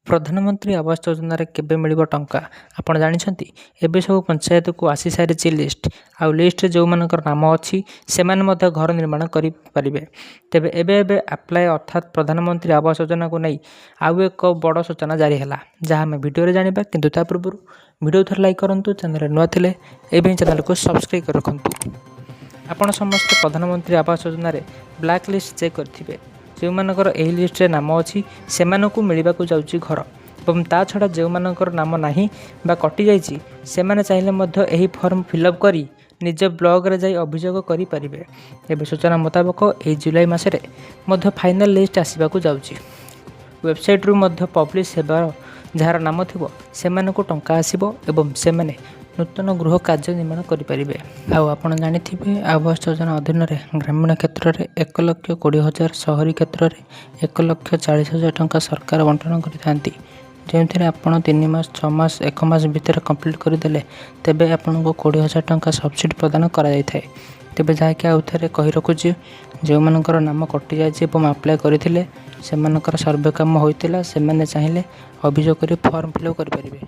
ପ୍ରଧାନମନ୍ତ୍ରୀ ଆବାସ ଯୋଜନାରେ କେବେ ମିଳିବ ଟଙ୍କା, ଆପଣ ଜାଣିଛନ୍ତି? ଏବେ ସବୁ ପଞ୍ଚାୟତକୁ ଆସିସାରିଛି ଲିଷ୍ଟ। ଆଉ ଲିଷ୍ଟରେ ଯେଉଁମାନଙ୍କର ନାମ ଅଛି, ସେମାନେ ମଧ୍ୟ ଘର ନିର୍ମାଣ କରିପାରିବେ। ତେବେ ଏବେ ଏବେ ଆପ୍ଲାଏ ଅର୍ଥାତ୍ ପ୍ରଧାନମନ୍ତ୍ରୀ ଆବାସ ଯୋଜନାକୁ ନେଇ ଆଉ ଏକ ବଡ଼ ସୂଚନା ଜାରି ହେଲା, ଯାହା ଆମେ ଭିଡ଼ିଓରେ ଜାଣିବା। କିନ୍ତୁ ତା ପୂର୍ବରୁ ଭିଡ଼ିଓ ଥରେ ଲାଇକ୍ କରନ୍ତୁ। ଚ୍ୟାନେଲରେ ନୂଆ ଥିଲେ ଏବେ ହିଁ ଚ୍ୟାନେଲକୁ ସବସ୍କ୍ରାଇବ୍ କରି ରଖନ୍ତୁ। ଆପଣ ସମସ୍ତେ ପ୍ରଧାନମନ୍ତ୍ରୀ ଆବାସ ଯୋଜନାରେ ବ୍ଲାକ୍ ଲିଷ୍ଟ ଚେକ୍ କରିଥିବେ। ଯେଉଁମାନଙ୍କର ଏହି ଲିଷ୍ଟରେ ନାମ ଅଛି, ସେମାନଙ୍କୁ ମିଳିବାକୁ ଯାଉଛି ଘର ଏବଂ ତା ଛଡ଼ା ଯେଉଁମାନଙ୍କର ନାମ ନାହିଁ ବା କଟିଯାଇଛି, ସେମାନେ ଚାହିଁଲେ ମଧ୍ୟ ଏହି ଫର୍ମ ଫିଲ୍ଅପ୍ କରି ନିଜ ବ୍ଲକରେ ଯାଇ ଅଭିଯୋଗ କରିପାରିବେ। ଏବେ ସୂଚନା ମୁତାବକ, ଏହି ଜୁଲାଇ ମାସରେ ମଧ୍ୟ ଫାଇନାଲ୍ ଲିଷ୍ଟ ଆସିବାକୁ ଯାଉଛି। ୱେବସାଇଟ୍ରୁ ମଧ୍ୟ ପବ୍ଲିଶ ହେବାର ଯାହାର ନାମ ଥିବ, ସେମାନଙ୍କୁ ଟଙ୍କା ଆସିବ ଏବଂ ସେମାନେ ନୂତନ ଗୃହ କାର୍ଯ୍ୟ ନିର୍ମାଣ କରିପାରିବେ। ଆଉ ଆପଣ ଜାଣିଥିବେ, ଆବାସ ଯୋଜନା ଅଧୀନରେ ଗ୍ରାମୀଣ କ୍ଷେତ୍ରରେ 1,20,000, ସହରୀ କ୍ଷେତ୍ରରେ 1,40,000 ଟଙ୍କା ସରକାର ବଣ୍ଟନ କରିଥାନ୍ତି। ଯେଉଁଥିରେ ଆପଣ 3 ମାସ, 6 ମାସ, ଏକ ମାସ ଭିତରେ କମ୍ପ୍ଲିଟ୍ କରିଦେଲେ, ତେବେ ଆପଣଙ୍କୁ 20,000 ଟଙ୍କା ସବସିଡ଼ି ପ୍ରଦାନ କରାଯାଇଥାଏ। ତେବେ ଯାହାକି ଆଉ ଥରେ କହି ରଖୁଛି, ଯେଉଁମାନଙ୍କର ନାମ କଟିଯାଇଛି ଏବଂ ଆପ୍ଲାଏ କରିଥିଲେ, ସେମାନଙ୍କର ସର୍ଭେ କାମ ହୋଇଥିଲା, ସେମାନେ ଚାହିଁଲେ ଅଭିଯୋଗ କରି ଫର୍ମ ଫିଲ୍ଅପ୍ କରିପାରିବେ।